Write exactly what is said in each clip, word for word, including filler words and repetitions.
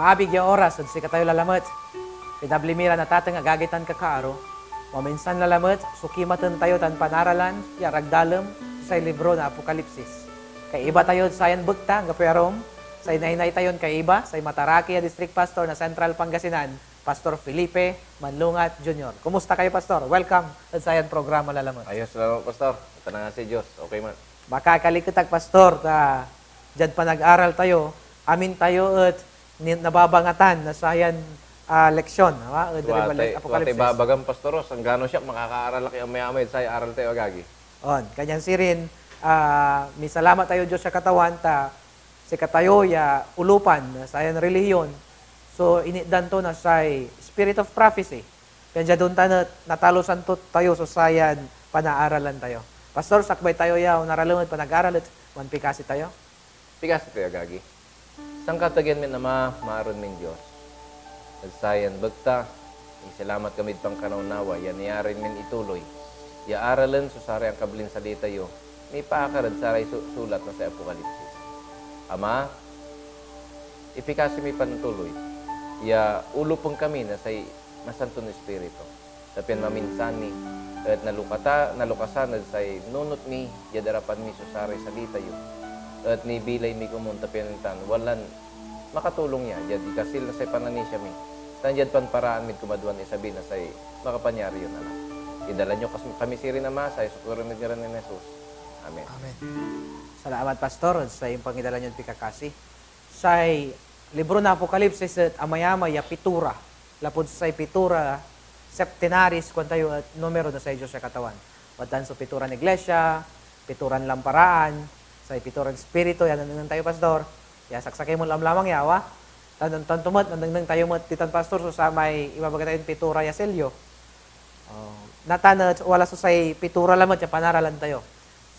Abig ya oras ed sikatayo lalamet. Pinabli mi ran atateng, agagi tan kakaaro, maminsan lalamet so kimaten tayo tan panaralan ya aragdalem say libro na Apokalipsis. Kaiba tayo ed sayan bekta, anggapoy arum, say naynay tayon kaiba, say mataraki a district pastor na Central Pangasinan, Pastor Felipe Manlungat Junior. Kumusta kayo, Pastor? Welcome ed sayan programa, lalamet. Ayos, salamat, Pastor. Ata na nga si Diyos. Okay man. Makakaliket ak, Pastor, ta diad panag-aral tayo, amin tayo et ni-, nababangatan na sayan, ah, leksyon, awa, ed Tua Revela-, tay, tua tay Apokalipsis. Babagam, Pastor Ros, anggano siak makakaaral ak ya amayamay ed say aral tayo, agagi. On, kanyan sirin, ah, misalamat tayo, Dios ya Katawan, ta sikatayo ya ulupan na sayan relihiyon, so initdan to na say Spirit of Prophecy. Pian diad ontan et natalosan to tayo so sayan panaaralan tayo. Pastor, sakbay tayo ya onaralem ed panag-aral et manpikasi tayo. Pikasi tayo, agagi. Sankatagean min Ama, maron min Dios, ed sayan bekta, misalamat kamid pankanawnawa ya niarin min ituloy ya aralen so saray ankablin salita yo nipaakar ed saray su-, sulat na say Apokalipsis. Ama, ipikasi mi pantuloy ya ulupen kami na say Masanton Espiritu, ta pian maminsan mi et nalukata-, nalukasan ed say nunot mi diad arapan mi so saray salita yo, et nibilay mi komun, ta pian ontan, walan makatulong ya diad ikasil na say pananisia mi, tan diad panparaan mid kumaduan isabi na say makapanyari yon Anak. Idala nyo kas-, kami sirin, Ama, say so ngaran nen Jesus. Amen. Amen. Salamat, Pastor, ed say impangidala yon pikakasi. Say libro na Apokalipsis et amayamay ya pitura, lapud say pitura septenaries, kuan tayo et numero na say Dios ya Katawan. Wadtan so pituran iglesia, pituran lamparaan, say pituran espiritu, ya nanengneng tayo, Pastor. Ya saksakey mo lamlamang ya, awa. Tan, tan to met, nanengneng tayo met ditan, Pastor, so samay ibabaga tayon pitura ya selyo. Oh, natan et wala so say pitura lamet ya panaralan tayo.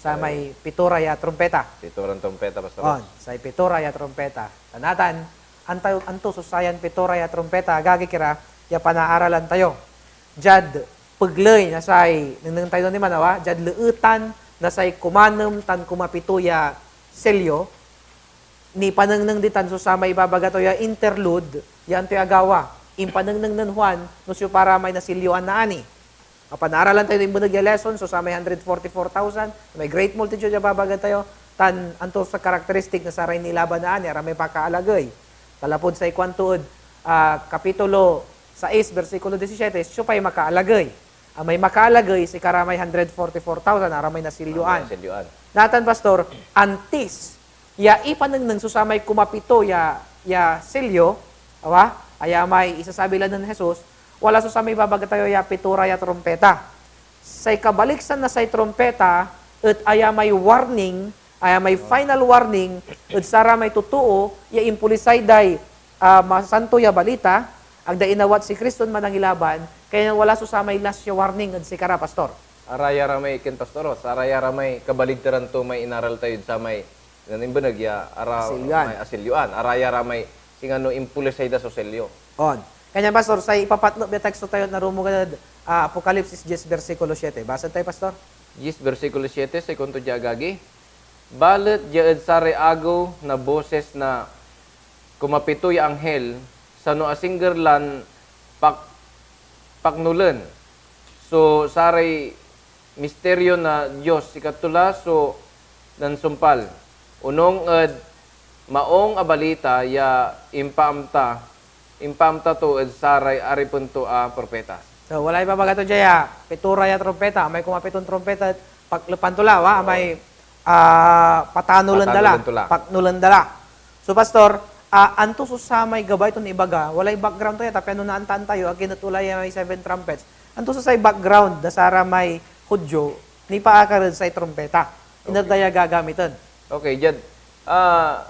Samay pitura ya trumpeta. Pituran trumpeta, Pastor On, Ros. Say pitura ya trumpeta. Ta natan, anto, anto so sayan pitura ya trumpeta, agagik ira, ya panaaralan tayo. Diad pegley na say, nengneng tayo ni manawa, diad leetan na say kumanem tan kumapito ya selyo, nipanengneng ditan so samay ibabaga tayo ya interlude, ya antoy agawa. Impanengneng nen Juan no siopa ra may nasilyoan na ani. Apanaralan tayo no imbeneg ya lesson, so samay hundred forty-four thousand, may great multitude ya babaga tayo, tan anto so karakteristik na saray nilaban na ani, aramay makaalagey. Ta lapud say kuanto ed, ah, kapitulo sais, bersikulo disisiete, siopay makaalagey? Amay makaalagey, sikaramay hundred forty-four thousand, aramay nasilyoan. Aramay nasilyoan. Natan, Pastor, antis ya ipanengneng so samay kumapito ya, ya selyo, awa, aya may isasabi la nen Jesus, wala so samay ibabaga tayo ya pitura ya trumpeta. Say kabaliksan na say trumpeta et aya may warning, aya may final warning ed saramay totoo ya impolisay day, ah, masanto ya balita, ag da inawat si Kriston Manangilaban, kaya wala so samay last ya warning ed sikara, Pastor. Araya ra may ken, Pastor Ros, araya ra may kabaligtaran to may inaral tayod samay nen imbeneg ya ara-, Asilyoan. May asilyoan. Araya ra may singano impolisay da so selyo. On. Kanyan, Pastor, say ipapatnop ya teksto tayo et narumog ed, ah, Apokalipsis dies, bersikulo siete. Basaen tayo, Pastor. Dies, bersikulo siete, say kuanto dia, agagi, "Balet dia ed saray agew na bosis na kumapito ya anghel, sano asingger lan pak-, paknolen so saray misterio na Dios, sikato la so nansumpal, onung ed maung a balita ya impaamta, impaamta to ed saray aripen to a propetas." So, walay ibabaga to dia ya pitura ya trumpeta, may kumapiton trumpeta, paklepan to la, wa? Oo. May, ah, patanolen da la, Patanolen to la. Paknolen da la. So, Pastor, ah, anto so samay gabay ton ibaga? Walay background to ya, ta piano naantaan tayo, akin et walay may seven trumpets. Anto so say background da saramay Judio nipaakar ed say trumpeta? Iner Okay. da ya gagamiten? Okay, diad, ah,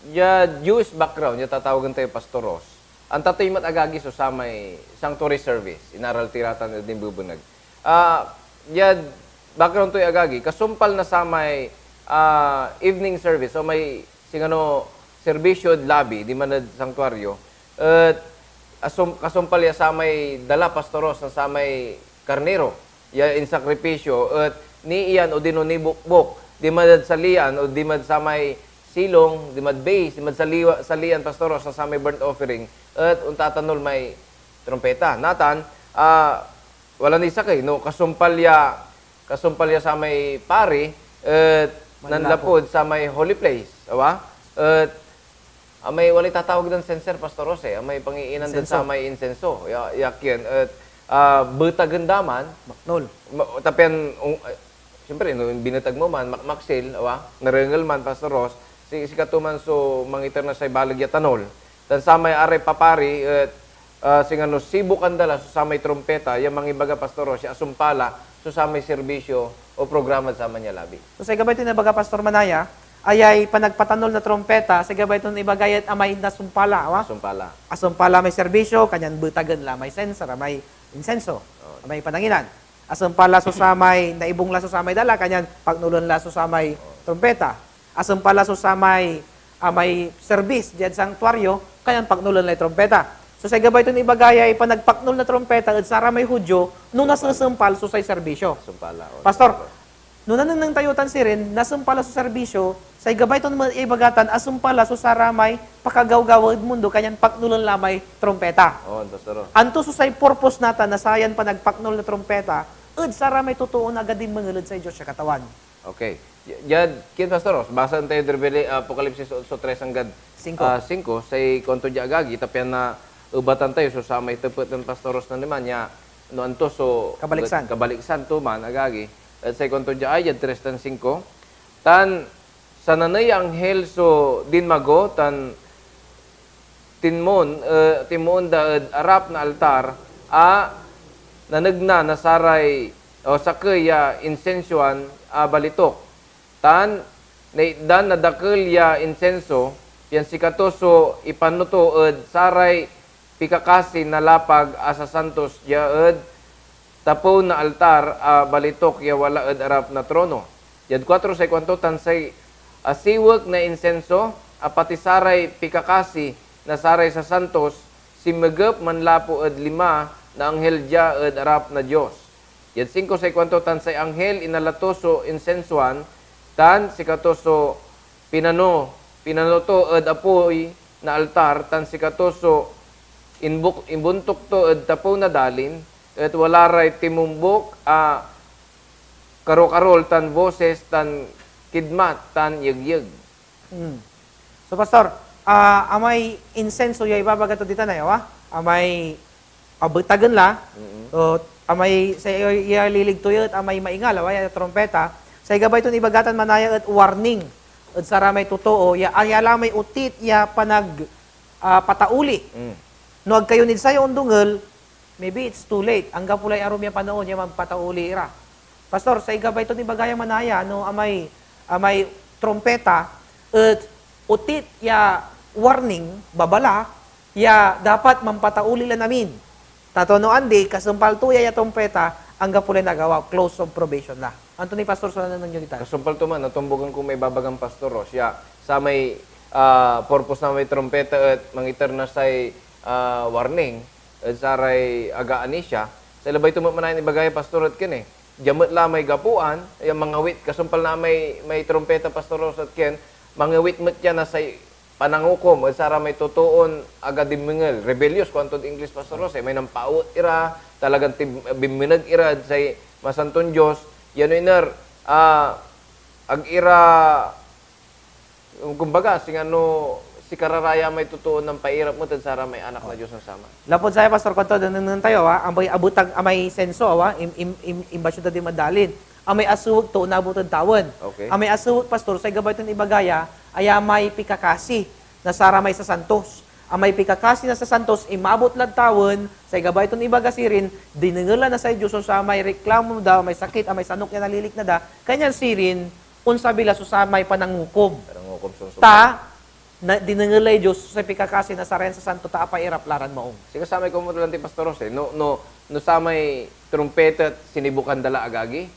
diad Jewish background, ya tatawagen tayo, Pastor Ros, anta toy met, agagi, so samay sanctuary service, inaral ti ra tan ed imbebeneg. Ah, diad background toy, agagi, kasumpal na samay, ah, evening service, so may singano serbisyo ed labi, diman ed santuario, et asum-, kasumpal ya samay dala, Pastor Ros, na samay karnero ya insakripisyo, et niian odino nibukbok diman ed salian o diman samay silong, dimad base, dimad saliwa, salian, Pastor Ros, na samay burnt offering, et ontatanol may trumpeta. Natan, ah, wala ni sakey, no, kasumpal ya, kasumpal ya samay pari, et Manlapud. Nanlapud samay holy place, awa? Et amay walay tatawag dan censer, Pastor Ros, eh, amay pangiinan dan Insenso. Samay insenso, ya, ya kien, et, ah, betagen da man. Baknol. Ma-, tapian, ung-, eh, siyempre, no, binetag mo man, makmaksil, awa, narengel man, Pastor Ros, si, sikato man so mangiter na say baleg ya tanol. Tan samay aray papari, et, ah, singano sibukan da la so samay trumpeta, ya mangibaga, Pastor Ros, ya asumpal la so samay serbisyo o programa ed saman ya labi. So, say gabay ton ibaga, Pastor Manaya, ayay panagpatanol na trumpeta, say gabay ton ibaga yat amay nasumpal la, awa? Asumpal la. Asumpal la may serbisyo, kanyan betagen la may sens-, may insenso, Oo. may pananginan. Asumpal la so samay, naibung la so samay dala, kanyan paknolen la so samay Oo. trumpeta. Asumpal la so samay, ah, may serbis diad santuario, kanyan paknolen lay trumpeta. So, say gabay ton ibaga yay panagpaknol na trumpeta ed saramay Judio no nasesumpal so say serbisyo. Sumpal la, oo. Pastor, no nanengneng tayo tan sirin, nasumpal la so serbisyo, say gabay ton met ya ibaga tan asumpal la so saramay pakagawgawa ed mundo, kanyan paknolen la may trumpeta. Oo, Pastor, oo. Anto so say purpose natan na sayan panagpaknol na trumpeta ed saramay totoon aga dinmengel ed say Dios ya Katawan? Okay. Di-, diad kien, Pastor Ros, basaen tayo ed Revela-, Apokalipsis otso tres anggad, Singko. ah, singko, say kuanto dia, agagi, ta pian naebatan tayo so samay tepet nen Pastor Ros na niman ya no anto so Kabaliksan. kabaliksan to man, agagi. Et say kuanto dia, ay, diad tres tan singko, tan sananey ya anghel so dinmago tan tinmon, eh, tinmoon da ed arap na altar a nanegna na saray, o sakey ya insensioan a balitok, tan naitdan na dakel ya insenso, pian sikato so ipano to ed saray pikakasi na lapag a sasantos dia ed tapew na altar a balitok ya wala ed arap na trono. Diad kuatro say kuanto, tan say asiwek na insenso a pati saray pikakasi na saray sasantos sinmegep manlapu ed lima na anghel dia ed arap na Dios. Diad singko say kuanto, tan say anghel inala to so insensoan, tan sikato so pinano, pinano to ed apoy na altar, tan sikato so inbuk-, inbuntok to ed tapew na dalin, et wala ray timumbok a karokarol tan bosis tan kidmat tan yegyeg. Hmm. So, Pastor, ah, amay insenso ya ibabaga to ditan, ay, awa? Amay abetagen la, Mm-mm. o amay say iyalilig to yet amay maingal, awa, ya trompeta. Say gabay ton ibaga tan manaya et warning ed saramay totoo ya, aya la may otit ya panag, ah, patauli. Mm. No ag kayo nid saya ondongel, maybe it's too late. Anggapo lay arum ya panaon ya manpatauli ira. Pastor, say gabay ton ibaga ya manaya no amay, amay trompeta et otit ya warning, babala, ya dapat manpatauli lan amin. Ta no andi, kasumpal to ya, ya trompeta, anggapo lay nagawa, close of probation la. Anto ni Pastor so nanengneng yo ditan? Kasumpal to man, natumbogan ko may babagan Pastor Ros, ya samay, ah, purpose na may trompeta et mangiter na say, ah, warning ed saray agaan ni siya. Say labay to met manaya ibaga ya, Pastor, et ken, eh, dia met la may gapoan ya mangawit, kasumpal na may, may trompeta, Pastor Ros, et ken, mangawit met ya na say panangukom ed saramay totoon aga dinmengel, rebellious, kuantod Ingles, Pastor Ros, eh, may nampaawet ira, talagan tim-, binmeneg ira ed say masanton Dios, ya no iner, ah, ag ira, kumbaga, singano sikara ra ya may totoon nampairap met ed saramay anak na Dios nen saman. Lapud saya, Pastor, kuanto, nanengneng tayo, ah, amay abetag, amay senso, ah, im-, im-, im-, imbasyon da dimad dalin. Amay asewek to, onabot ed tawen. Okay. Amay asewek, Pastor, say gabay ton ibaga ya, aya may pikakasi na saramay sasantos. Amay pikakasi na sasantos, imabot lad tawen, say gabay ton ibaga sirin, dinengel la na say Dios so samay reklamo da, may sakit, amay sanok ya nalilikna da, kanyan sirin, onsabi la so samay panangukom. Panangukom so Ta, na, dinengel lay Dios so say pikakasi na sarayan sasanto ta apairap la ran maong. Sika samay komodo lanti, Pastor Ros, eh. No, no, no samay trumpeta et sinibukan da la, agagi,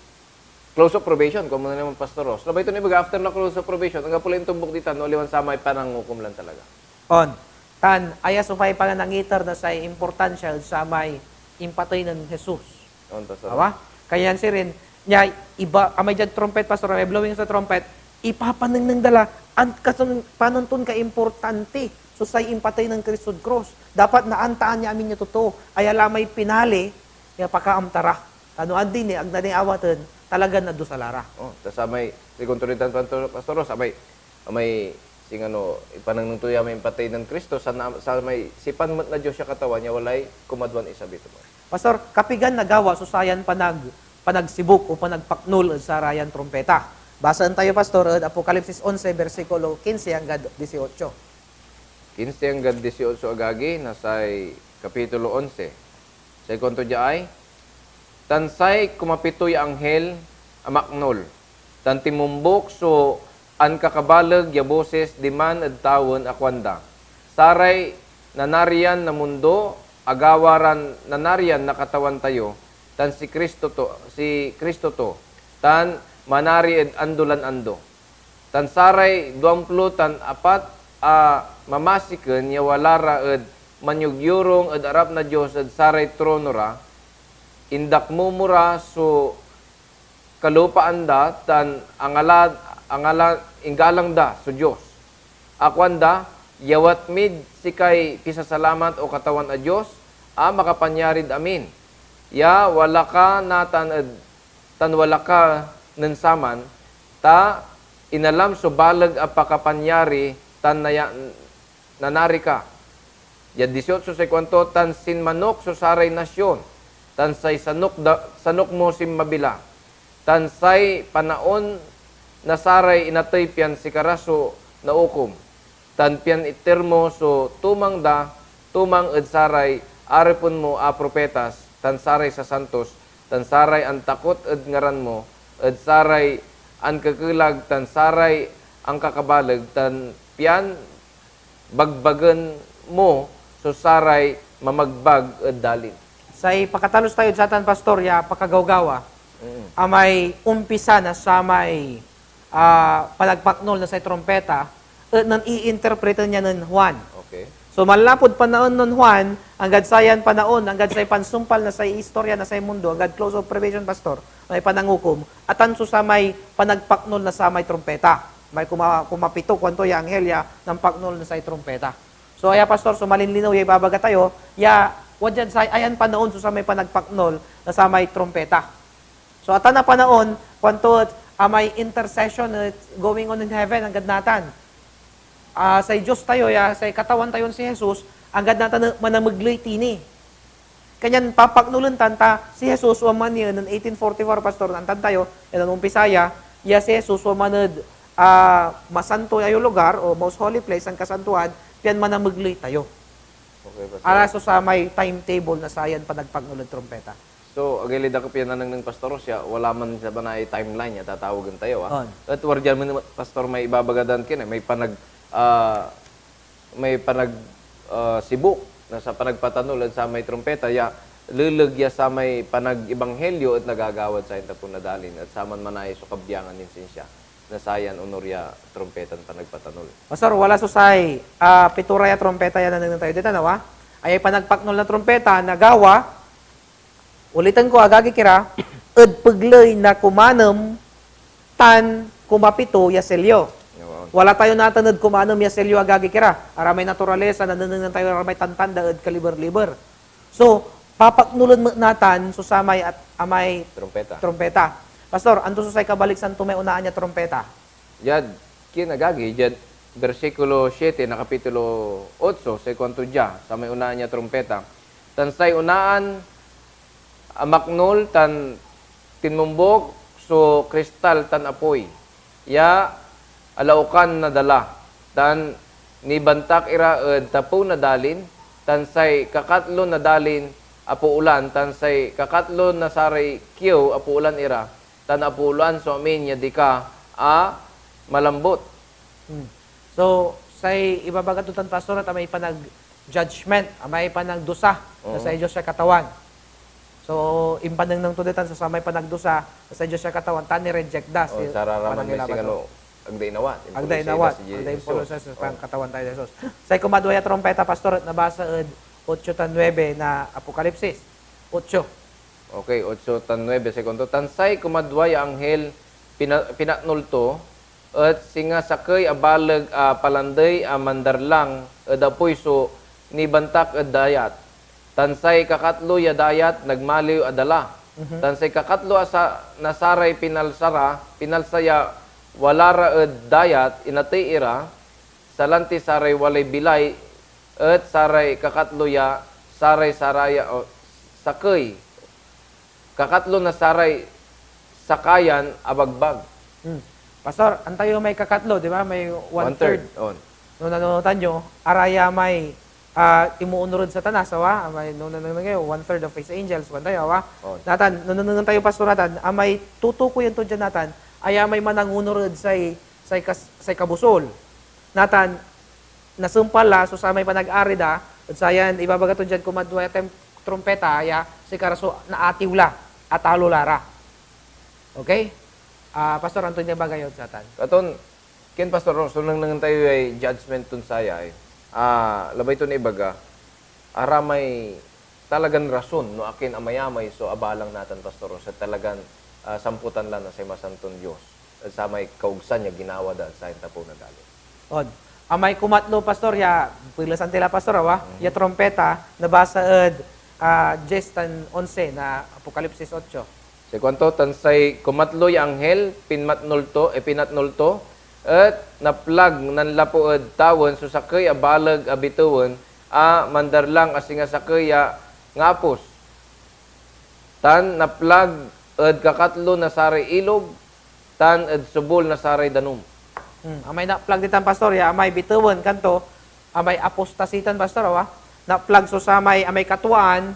close of probation, kuan mo na naman, Pastor Ros. Labay ton ibaga, after na close of probation, anggapo lay intumbok ditan, no aliwan samay panangukom lan talaga. On. Tan, aya so pay panangiter na say importansya ed samay impatey nen Jesus. On, Pastor Ros. Awa? Kanian sirin, nia, iba, amay diad trumpet, Pastor, amay blowing sa trumpet, Ipapanengneng da la, an-, kasan-, panon ton kaimportante so say impatey nen Cristod krus. Dapat naantaan ya amin ya totoo, aya la may pinali ya pakaamta ra. Ta no andi ni, agda ni awaten, talagan nadusa la ra. Oh, ta samay, sigon to rin tan, Pastor, Pastor, samay, samay, singano, ipanengneng to ya may impatey nen Cristo, sa na-, samay sipan met na Dios ya Katawan ya walay kumadwan isabi to. Pastor, kapigan nagawa so sayan panag-, panagsibuk o panagpaknol ed sarayan trumpeta? Basaen tayo, Pastor, ed Apokalipsis onse, bersikulo kinse anggad disiotso. Kinse anggad disiotso, agagi, na say kapitulo onse. Say kuanto dia ay, "Tan say kumapito ya anghel amaknol, tan tinmumbok so ankakabaleg ya bosis diman ed tawen a kuanda, 'Saray nanarian na mundo agawa ran nanarian na Katawan tayo, tan si Cristo to, si Cristo to, tan manari ed ando lan ando. Tan saray duamplo tan apat a mamasiken ya wala ra ed manyugyorung ed arap na Dios ed saray trono ra, indakmomo ra so kalupaan da, tan angala, angala, inggalang da so Dios, a kuanda, 'Yawat mid sikay pisasalamat, O Katawan a Dios, a makapanyarid amin, ya wala ka natan ed, tan wala ka nen saman, ta inalam so baleg a pakapanyari tan naya-, nanari ka.'" Diad disiotso say kuanto, "Tan sinmanok so saray nasion, tan say sanok da, sanok mo sinmabi la, tan say panaon na saray inatey pian sikara so naukom, tan pian iter mo so tumang da, tumang ed saray aripen mo a propetas, tan saray sasantos, tan saray antakot ed ngaran mo, ed saray ankekelag, tan saray ankakabaleg, tan pian bagbagen mo so saray mamagbag ed dalin." Say pakatalos tayod satan, Pastor, ya pakagawgawa, Mm. amay umpisa na samay, ah, panagpaknol na say trumpeta, et nen iinterpreten ya nen Juan. Okay. So, manlapud panaon nen Juan, anggad sayan panaon, anggad say pansumpal na say istorya na say mundo, anggad close of probation, Pastor, may panangukom, atan so samay panagpaknol na samay trumpeta. May kuma-, kumapito, kuanto ya anghel ya nampaknol na say trumpeta. So, aya, Pastor, so malinlinew ya ibabaga tayo, ya wadyad say, ayan panaon so samay panagpaknol na samay trumpeta. So, atan a panaon, kuanto et amay intercession et going on in heaven, anggad natan. Ah, say Dios tayo, ya say Katawan tayon si Jesus, anggad natan et manamegley tini. Kanyan papaknolen tan ta si Jesus waman ya nen eighteen forty-four, Pastor, naantan tayo, ya nanumpisa ya, ya si Jesus waman ed, ah, masanto ya lugar o most holy place, sankasantuan, pian manamegley tayo. Okay, Pastor. Ara so samay timetable na sayan panagpaknol ed trumpeta. So, agay lay dakep ya nanengneng, Pastor, siya, wala man sa banay timeline ya tatawagen tayo, ah. On. Et wadia man, Pastor, may ibabaga dan kin, eh, may panag-, ah, may panag-, ah, sibuk na sa panagpatanol ed samay trumpeta ya leleg ya samay panag-ebanghelyo et nagagawad sayan tapew na dalin, et saman manaya so kabiangan nin sinsia na sayan onor ya trumpetan panagpatanol. Pastor, wala so say, ah, pitora ya trumpeta ya nanengneng tayo ditan, awa? Ayay panagpaknol na trumpeta, nagawa, Uliten ko, agagik ira, ed pegley na kumanem tan kumapito ya selyo. Wala tayo natan ed kumanem ya selyo, agagik ira. Aramay naturalesa, nanenengneng tayo aramay tantanda ed kaliber-liber. So, papaknolen met natan so samay at-, amay Trumpeta. Trumpeta. Pastor, anto so say kabaliksan to may onaan ya trumpeta? Diad kien, agagi, diad bersikulo siete na kapitulo otso, say kuanto dia, samay onaan ya trumpeta, "Tan say onaan a maknol tan tinmumbok so kristal tan apoy ya alaokan na dala, tan nibantak ira ed tapew na dalin, tan say kakatlo na dalin apoolan, tan say kakatlo na saray kiew apoolan ira, tan apoolan so amin ya dika a malambut." Hmm. So, say ibabaga to tan, Pastor, et amay panag-judgment, amay panagdusa na Oo. say Dios ya Katawan. So, impanengneng to ditan so samay panagdusa na say Dios ya Katawan, ta ni-reject da Oh, si sararaman may panangilaba to. Singano, agda inawat, Agda inawat, si agda Jesus. Impolusa sa Oh. Katawan tayo Jesus. Say kumadwa ya trumpeta, Pastor, et nabasa ed otso tan nuebe na Apokalipsis. Otso. Okay, otso tan nuebe, say kuanto, "Tan say kumadwa ya anghel pina-, pinatnol to, et singa sakey a baleg a palandey a mandarlang ed apoy so nibantak ed dayat, tan say kakatlo ya dayat nagmaliw a dala. Mhm. Tan say kakatlo a sa-, na saray pinalsa ra, pinalsa ya wala ra ed dayat, inatey ira, salanti saray walay bilay, et saray kakatlo ya saray saraya, o, sakey, kakatlo na saray sakayan abagbag. Hmm. Pastor, antayo may kakatlo, di ba? May one-third. One-third, on. No nanunotan yo, araya may, ah, imuunor ed Satanas, awa? May, no nanengneng kayo, one-third of his angels, kuan tayo, awa? On. Natan, no nanengneng tayo, Pastor, natan, amay tutukoyan to diyan, natan, aya may manangunor ed say, say kas-, say kabusol. Natan, nasumpal la so samay panag-ari da, ed sayan ibabaga to diad kumadwa ya tem-, trumpeta, ya sikara so naatiw la, atalo la ra. Okay? Ah, Pastor, anto nibaga yod satan? Katon, ken Pastor, so nengnengen tayo yay judgment ton saya, eh. Ah, labay ton ibaga, aramay talagan rason no akin amayamay so abalang natan, Pastor, sa talagan, ah, samputan la na say masanton Dios ed samay kaogsan ya ginawa da ed sayan tapew na dalin. On. Amay kumatlo, Pastor, ya, pelesan ti la, Pastor, awa, Mhm. ya trompeta, nabasa ed, ah, dies tan onse na Apokalipsis ocho. Say kuanto, tan say kumatlo ya anghel, pinmatnol to, eh, pinatnol to, et naplag nanlapu ed tawen so sakey a baleg a bitewen a mandarlang a singa sakey a ngapos, tan naplag ed kakatlo na saray ilog, tan ed subol na saray danum. Hmm, amay naplag ditan, Pastor, ya amay bitewen, kanto, amay apostasy tan, Pastor, awa? Naplag so samay, amay katuaan,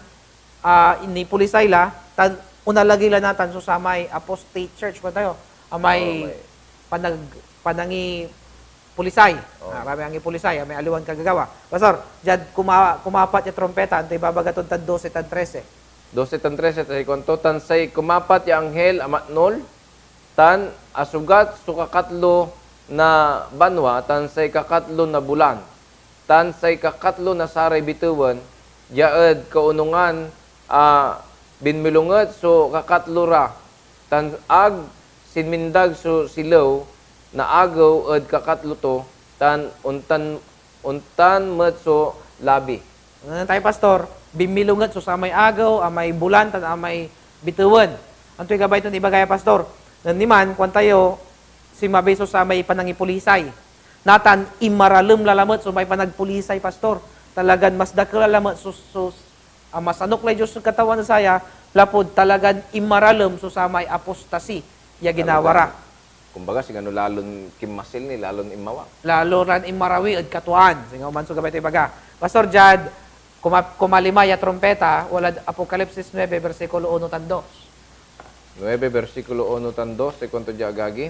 ah, nipolisay la, tan onalagey la natan so samay apostate church, kuan tayo, amay Oh, may panag-, panangipolisay. Oh. Ah, amay angipolisay, amay aliwan kagagawa. Pastor, diad kuma-, kumapat ya trumpeta, anto ibabaga tod tan dose tan trese? Dose tan trese, ta say kuanto, tan say kumapat ya anghel a matnol, tan asugat so kakatlo na banwa, tan say kakatlo na bulan, tan say kakatlo na saray bitewen, dia ed kaonungan a binmilonget so kakatlo ra, tan ag sinmindag so silew na agew ed kakatlo to, tan ontan, ontan met so labi. Ano tayo, Pastor? Binmilonget so samay agew, amay bulan, tan amay bitewen. Antoy gabay ton ibaga ya, Pastor? Nen niman, kuan tayo, sinmabi so samay panangipolisay. Natan, inmaralem la lamet so may panagpolisay, Pastor. Talagan mas dakel la lamet so, so, ah, masanok lay Dios ed Katawan ed saya, lapud talagan inmaralem so samay apostasy ya ginawa ra. Talagan, kumbaga, singano lalon kinmasil ni, lalon inmawang. Lalo ran inmarawi ed katuaan. Singa man so gabay to ibaga. Pastor, diad kuma-, kumalima ya trumpeta, walad Apokalipsis nuebe, bersikulo uno tan dos. Nuebe, bersikulo uno tan dos, say kuanto dia, agagi,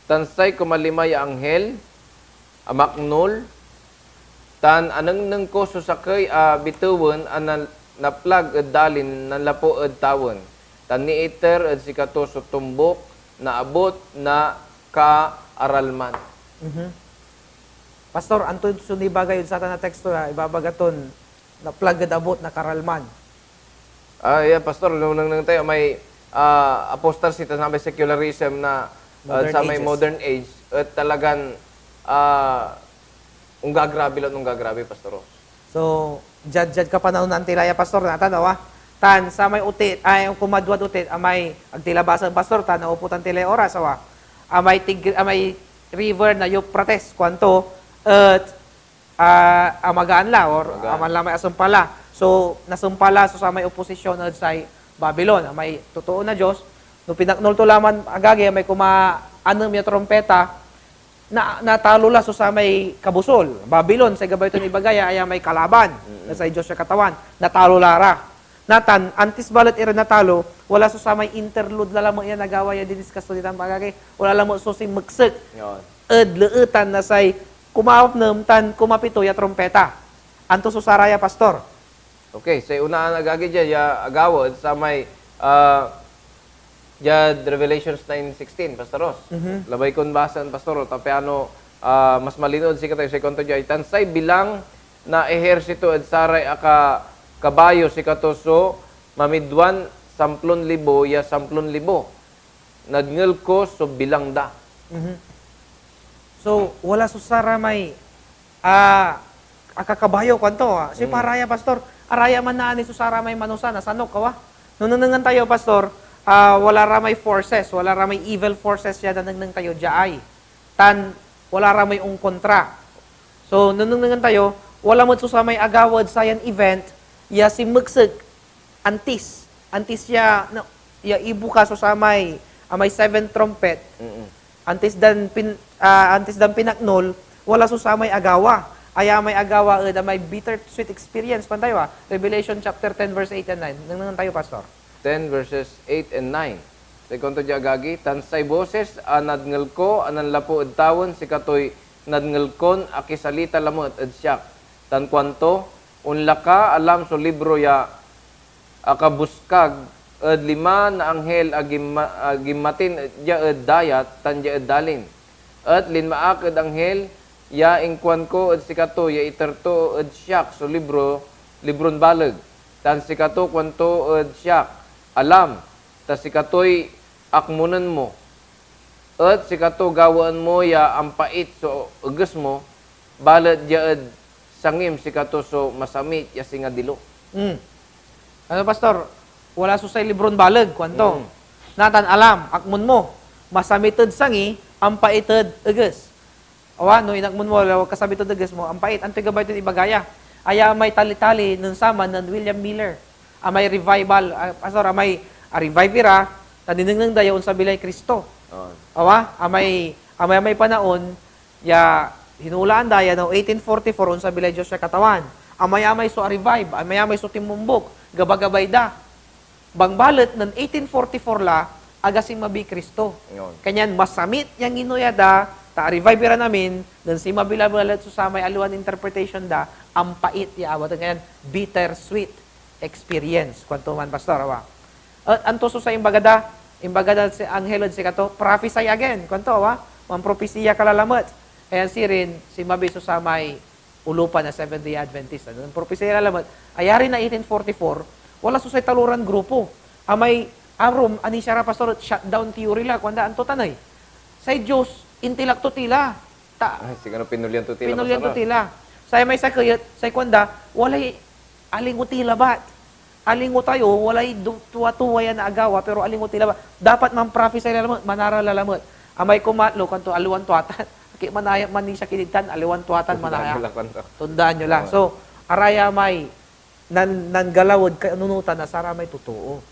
tan say kumalima ya anghel a maknol, tan anengneng ko so sakey a bitewen a na-, naplag ed dalin nanlapu ed tawen, tan niiter ed sikato so tombuk na abut na kaaralman. Mhm. Pastor, anto so nibaga yod satan a teksto ya ibabaga ton naplag ed abut na karalman? Ah, yeah, Pastor, no nanengneng tayo, may, ah, apostasy tan samay secularism na, ah, Modern samay ages. Modern age, et talagan, ah, onggagrabe lan onggagrabe, Pastor Ros. So, diad, diad kapanahonan ti la ya, Pastor, natan, awa. Tan samay otit, ay, kumadwad otit, amay, ag ti la basaen, Pastor, ta nauputan ti lay oras, awa. Amay tig-, amay river na Euphrates, kuanto, et ah, amagaan la, or Amagaan. aman la may asumpal la. So, nasumpal la so samay oposisyon ed say Babilon, amay totoo na Dios. No pinaknol to laman, agagi, amay kumaanem ya trumpeta, na-, natalo la so samay kabusol. Babilon, say gabay ton ibaga ya, aya may kalaban Mm-mm. na say Dios ya Katawan. Natalo la ra. Natan, antis balet ira natalo, wala so samay interlude la lamet ya nagawa ya diniskas to ditan, agagi. Wala lamet so sinmeksek Yon. ed leetan na say kumaanem tan kumapito ya trumpeta. Anto so saraya, Pastor? Okay, say onaan, agagi, dia ya agawa ed samay, ah, diad Revelations nine sixteen, Pastor Ros. Mhm. Labay kon basaen, Pastor, ta piano, ah, mas malinew ed sikatayo say kuanto dia, tan say bilang na ehersito ed saray aka-, kabayo, sikato so mamidwan samplon libo ya samplon libo. Nadngel ko so bilang da. Mhm. So, wala so saramay, ah, akakabayo, kuanto, ah. Sipay araya, Pastor, araya man naani so saramay manusa, nasanok, awa. No nengnengen tayo, Pastor, ah, wala ra may forces, wala ra may evil forces ya nanengneng tayo, diaay. Tan wala ra may onkontra. So, no nengnengen tayo, wala met so samay agawa ed sayan event ya sinmeksek antis, antis ya, no, ya ibuka so samay, ah, may seven trumpet, Mm. antis dan pin-, ah, antis dan pinaknol, wala so samay agawa. Aya may agawa ed amay bittersweet experience, kuan tayo, ah, Revelation chapter ten, verse eight and nine. Nengnengen tayo, Pastor. Ten verses eight and nine. Say kuanto dia, agagi, "Tan say bosis a nadngel ko a nanlapu ed tawen, sikatoy nadngel kon akisalita lamet ed siak, tan kuanto, 'Onla ka, alam so libro ya akabuskag ed lima na anghel a ginma-, a ginmatin dia ed dayat tan dia ed dalin. Et linma ak ed anghel ya inkuanko ed sikato ya iter to ed siak so libro, libron baleg. Tan sikato kuanto ed siak, 'Alam, ta sikatoy akmonen mo, et sikato gawaen mo ya ampait so eges mo, balet dia ed sangim sikato so masamit ya singa dilo.'" Hmm. Ano, Pastor? Wala so say libron baleg, kuanto. Mm. Natan, alam, akmon mo, masamit ed sangi, ampait ed eges. Awa, no inakmon mo, wala kasamit ed eges mo, ampait. Antoy gabay ton ibaga ya? Aya may tali-tali nen saman nen William Miller. Amay revival, ah, Pastor, amay, ah, revive ira, ta ninengneng da ya onsabi lay Cristo. Oh. Awa, amay, amay, amay panaon, ya hinulaan da ya no eighteen forty-four, onsabi lay Dios ya Katawan. Amay-amay so a-revive, amay-amay so tinmumbok, gabagabay da. Bangbalet nen eighteen forty-four la, aga sinmabiy Cristo. Yon. Kanyan masamit ya nginuya da, ta a-revive iran amin, nen sinmabi la balet so samay aliwan interpretation da, ampait ya awaten. Kanyan bittersweet experience. Kuanto man, Pastor, awa. Et anto so say imbaga da? Imbaga da si anghel ed sikato, "Prophesy again." Kuanto, awa? "Manpropesiya ka la lamet." Ayan sirin, sinmabi so samay olupan na Seventh-day Adventist. Ano, propesiya la lamet. Ayari na eighteen forty-four, wala so say taloran grupo. Amay arum, anisia ra, Pastor, et shutdown theory la. Kuanda, anto tan ey? Say Dios, intelekto ti la. Ta Ay, sigano pinolian to ti la, pinolian to Pastor, ah. ti la. Say may sakey et, say kuanda, walay alingo ti labat. Alingo tayo, walay du-, tuwa-tuwa yan agawa, pero alingo ti labat. Dapat manprophesy la lamet, manara la lamet. Amay kumatlo, kuanto, "Aliwan tua tan. Aki manaya, manisia ki ditan, aliwan tua tan, Tandaan manaya." nyo lang, kuanto. Tandaan nyo lang. Oo. So, araya may nan-, nanggalaw ed kanunotan na saramay totoo.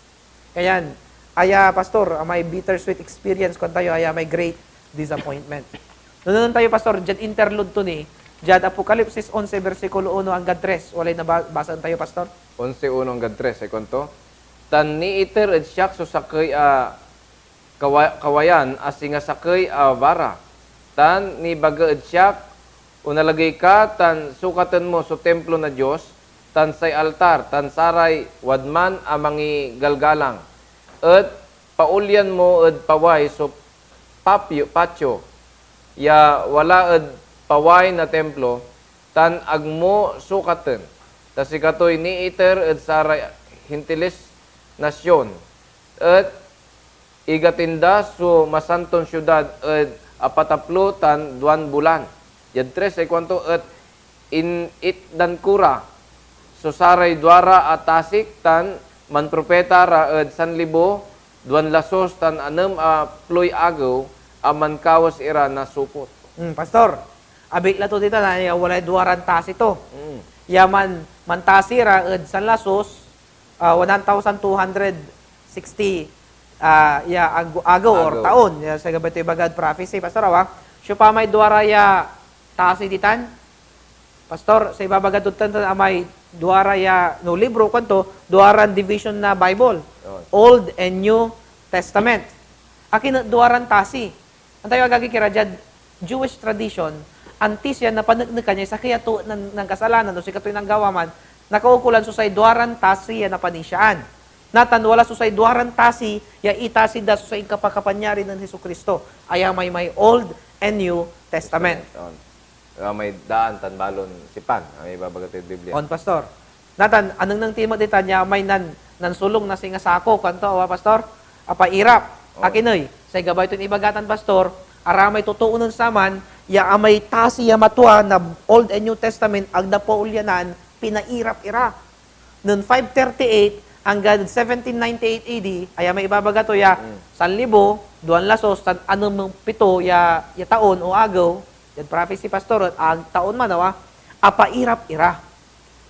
Kayan, aya, Pastor, amay bittersweet experience, kuan tayo, aya may great disappointment. Nunengen tayo, Pastor, diad interlude to ni, diad Apocalipsis onse, bersikulo uno anggad tres. Walay naba-, basaan tayo, Pastor? Onse uno anggad tres, say kuanto, "Tan niiter ed siak so sakey a kawa-, kawayan a singa sakey a bara, tan nibaga ed siak, 'Onalagey ka tan sukaten mo so Timplo na Dios, tan say altar, tan saray wadman a mangigalgalang, et paolyan mo ed paway so papyo, patio, ya wala ed paway na Timplo, tan ag mo sukaten, ta sikatoy niiter ed saray Hentiles na Sion, et igatin da so masanton siudad ed apataplo tan duan bulan." Diad tres, say kuanto, "Et in-, itdan ko ra so saray duara a tasik tan manpropeta ra ed sanlibo duan lasus tan anem a ploy agew a mankawes ira na supot." Hmm, Pastor, abig la to ditan, ah, ya walay duaran tasi to. Mm. Ya man-, mantasi ra ed sanlasus, ah, one thousand two hundred sixty, ah, ya ag-, agew or Agew. taon. Ya say gabay to ibagad prophecy, Pastor, awa. Siopamay duara ya tasi ditan? Pastor, say ibabaga tod tan, tan amay duara ya, no, libro, kuanto, duaran division na Bible. On. Old and New Testament. Akin et duaran tasi? Antayo, agagi ki ra, diad Jewish tradition, antis ya napaneknekan ya sakey a too nan-, nankasalanan o sikatoy nanggawa man, nakaukolan so say duaran tasi ya napanisiaan. Natan wala so say duaran tasi ya itasi da so say inkapakapanyari nen Jesu-Cristo, aya may, may Old and New Testament. Testament, on. Ah, may daan tan balon sipan, ah, may ibabaga toy Biblia. On, Pastor. Natan, anengneng ti met ditan ya may nan-, nansolung na singa sako, kuanto, awa, Pastor? Apairap. Oh. Akin ey, say gabay ton ibaga tan, Pastor, aramay totoo nen saman, ya amay tasi ya matua na Old and New Testament, ag napaulyanan, pinairap ira. Nen five thirty-eight anggad seventeen ninety-eight A D, aya may ibabaga to ya, Mm. sanlibo, duan lasus, tan anem pito ya, ya taon o agew, yan prophecy, Pastor, et ag taon man, awa, apairap ira.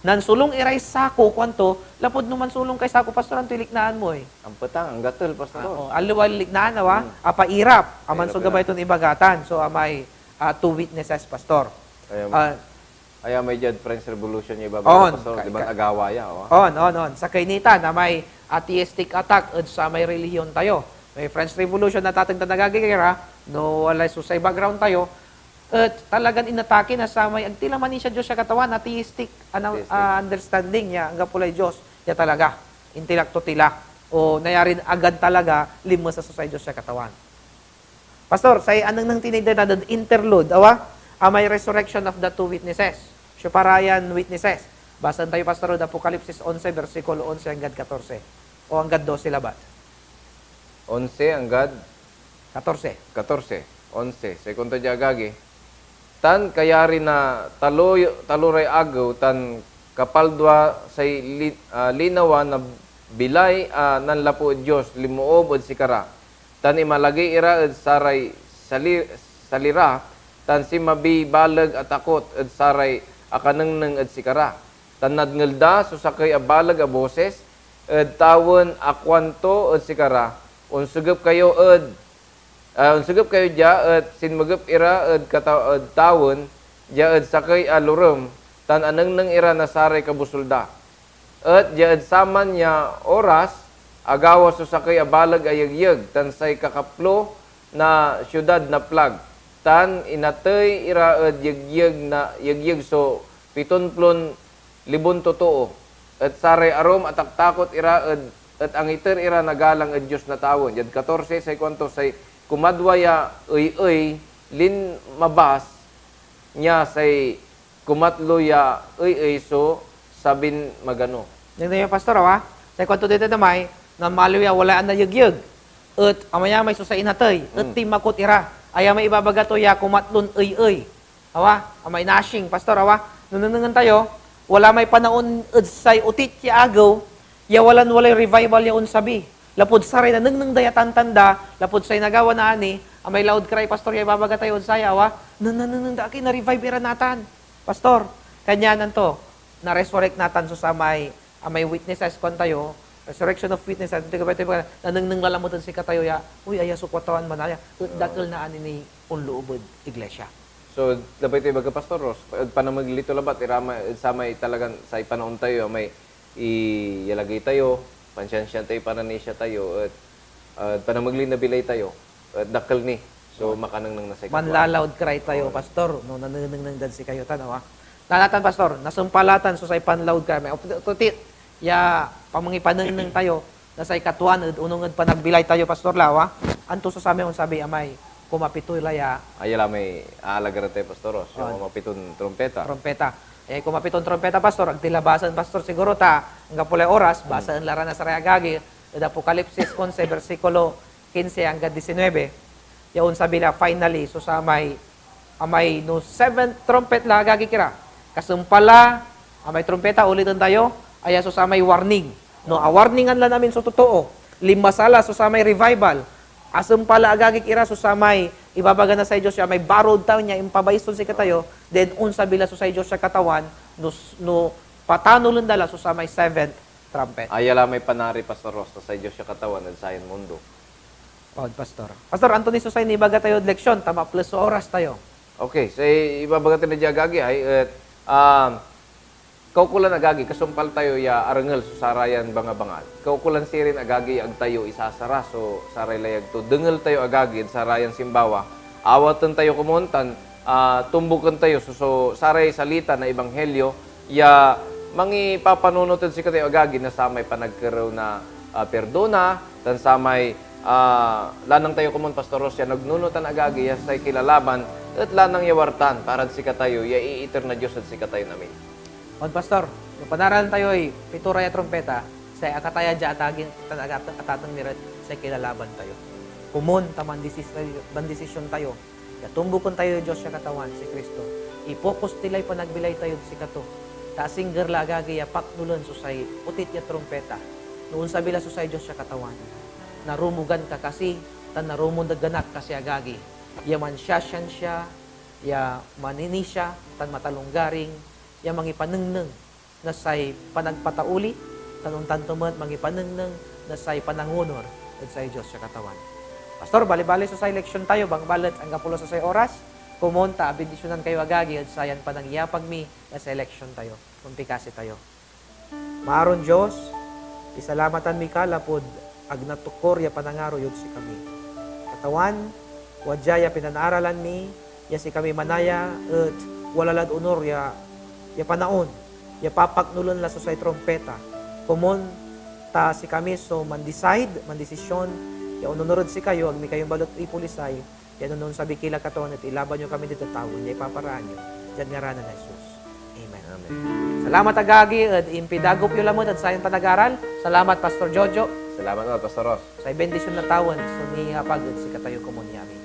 Nansolung iray sako, kuanto, lapud no mansolung kay sako, Pastor, antoy liknaan mo, eh? Ampetang, anggatel, Pastor Ah, Ros. oh, aliwa liknaan, awa? Mm. Apairap. Aman so Pairap gabay ira. ton ibagatan. So, amay, ah, two witnesses, Pastor. Ayan. Ah, Aya may diad French Revolution ya ibabaga, On, Pastor, ka-, di ba, ka-, agawa ya, oh. On, on, on. Sakey ni tan, amay atheistic attack ed samay relihiyon tayo. May French Revolution, natateng tan agagi ira, no walay so say background tayo, et talagan inatake na samay, ag ti la manisia Dios ya Katawan, atheistic, ano, Atheistic. ah, understanding ya anggapo lay Dios, ya talaga, intelekto ti la, o nayarin agad talaga linmesa so say Dios ya Katawan. Pastor, say anengneng ti ni Dena ed interlude, awa? Amay resurrection of the two witnesses. Siopa ra yan witnesses? Basaen tayo, Pastor, ed Apocalipsis onse, bersikulo onse anggad katorse. O anggad dose labat? Onse anggad? Katorse. Katorse. Onse. Say kuanto dia, agagi, Tan kayari na taloy-, taloray agew tan kapaldua say li-, ah, linawa na bilay a nanlapu ed Dios linmoob ed sikara, tan inmalagey ira ed saray sali-, sali ra, tan sinmabiy baleg a takot ed saray akanengneng ed sikara. Tan nadngel da so sakey a baleg a bosis ed tawen a kuanto ed sikara, "Onsegep kayo ed, ah, onsegep kayo dia et sinmegep ira ed kata-, ed tawen dia ed sakey a lorem, tan anengneng ira na saray kabosul da." Et dia ed saman ya oras, agawa so sakey a baleg a yegyeg tan say kakaplo na siudad na plag, tan inatey ira ed yegyeg na, yegyeg so piton plon libon totoo, et saray arum a taktakot ira ed, et angiter ira na galang ed Dios na tawen. Diad katorse, say kuanto, say kumadwa ya ey-ey linmabas nia, say kumatlo ya ey-ey so sabin magano. Nen tayo, Pastor, awa? Say kuanto dita damay, nanmaliw ya walay anayegyeg, et amayamay so say inatey, et Mm. tinmakot ira. Aya may ibabaga to ya kumatlon ey-ey. Awa, amay nashing, Pastor, awa? No nengnengen tayo, wala may panaon ed say otit ya agew, ya walan walay revival ya onsabi. Lapud saray nanengneng da ya tantanda, lapud say nagawa na ani, amay laud cry, Pastor, ya ibabaga tayo ed saya, awa? Nan-, nanengneng da, aki, na-revive ira natan, Pastor. Kanyan anto, na-resurrect natan so samay, amay witnesses, kuan tayo, resurrection of witnesses, anto gabay tayo, nanengneng la lamet ed sikatayo ya, uy, aya so Katawan manaya, et dakel na ani ni onloob ed iglesia. So, labay tayo ibaga, Pastor Ros, ed panamegley to labat, ira may, ed samay talagan say panaon tayo, may iyalagey tayo, pansiansian tayo, pananisia tayo, et, ah, panamegley na bilay tayo, et dakel ni. So, Oh. makanengneng na say Katawan. Manla-loud cry tayo, Oh. Pastor, no nanenengneng dad sikayo tan, awa. Natan, Pastor, nasumpal la tan so say pan-loud cry. May opti-, ya pamangipanengneng tayo, na say Katawan ed onung ed panagbilay tayo, Pastor, lawa. Anto so samay onsabi, amay kumapito la ya? Aya la may aalagaren tayo, Pastor Ros, yung Oh. kumapiton trumpeta. Trumpeta. Eh, kumapiton trumpeta, Pastor, ag ti la basaen, Pastor, siguro ta, anggapo lay oras, Hmm. basaen la ra na saray agagi, ed Apocalipsis onse, bersikulo kinse anggad disinwebe. Ya onsabi la, finally, so samay amay no seventh trumpet la, agagik ira. Kasumpal la, amay trumpeta, uliten tayo, aya so samay warning. No, awarningan lan amin so totoo, linmasa la so samay revival, asumpal la, agagik ira, so samay ibabaga na say Dios ya amay borrowed tayo nia, impabayes tod sikatayo, then onsabi la so say Dios ya Katawan, no, no patanolen da la so samay seventh trumpet. Aya la may panari, Pastor Ros, ta say Dios ya Katawan ed sayan mundo. On, Pastor. Pastor, anto ni so say nibaga tayod leksyon, ta maples so oras tayo? Okay, say ibabaga tayo dia, agagi, ay, et, ah, kaukolan, agagi, kasumpal tayo ya arengel so sarayan bangabangat. Kaukolan sirin, agagi, ag tayo isasara so saray layag to. Dengel tayo, agagi, ed sarayan simbawa. Awaten tayo komon tan, ah, tumboken tayo so, so saray salita na ebanghelyo ya mangipapanunot ed sikatayo, agagi, na samay panagkerew na, ah, pirdona, tan samay, ah, lanang tayo komon, Pastor Ros, ya nagnunotan, agagi, ya say kilalaban et lanang ya wartan parad sikatayo ya iiter na Dios ed sikatayon amin. On, Pastor, no panaralan tayoy pitora ya trumpeta, say akataya dia atagin tan agat-, atateng mi ray say kilalaban tayo. Komon ta mandisis-, mandisisyon tayo. Ya tumboken tayoy Dios ya Katawan, si Cristo. Ipokus ti lay panagbilay tayod sikato, ta asingger la, agagi, ya paknolen so say otit ya trumpeta, no onsabi la so say Dios ya Katawan. Narumogan ka kasi, tan narumogan ak kasi, agagi, ya mansiasiansia, ya maninisia, tan matalonggaring, ya mangipanengneng na say panagpatauli, tan ontan to met mangipanengneng na say panangonur ed say Dios ya Katawan. Pastor, bali-bali so say leksyon tayo, bangbalet anggapo la so say oras. Komon ta abindisyonan kayo, agagi, ed sayan panangiyapag mi na say leksyon tayo. Mampikasi tayo. Maaron Dios, isalamatan mi ka lapud ag natukor ya panangaro yod sikami. Katawan, wadia ya pinanaaralan mi, ya sikami manaya et wala lad onur ya, ya panaon ya papaknolen la so say trumpeta. Komon ta sikami so mandesisyon, mandesisyon ya ononur ed sikayo, ag mi kayo balet ipolisay, pian onsabi ki la, Katawan, et ilaban yo kami ed tatawen ya ipaparaan yo, diad ngaran nen Jesus. Amen. Amen. Salamat, agagi, ed impidagop yo lamet ed sayan panagaral. Salamat, Pastor Jojo. Salamat, Pastor Ros. Say bendisyon na tawen so niapag ed sikatayo komon ya amin.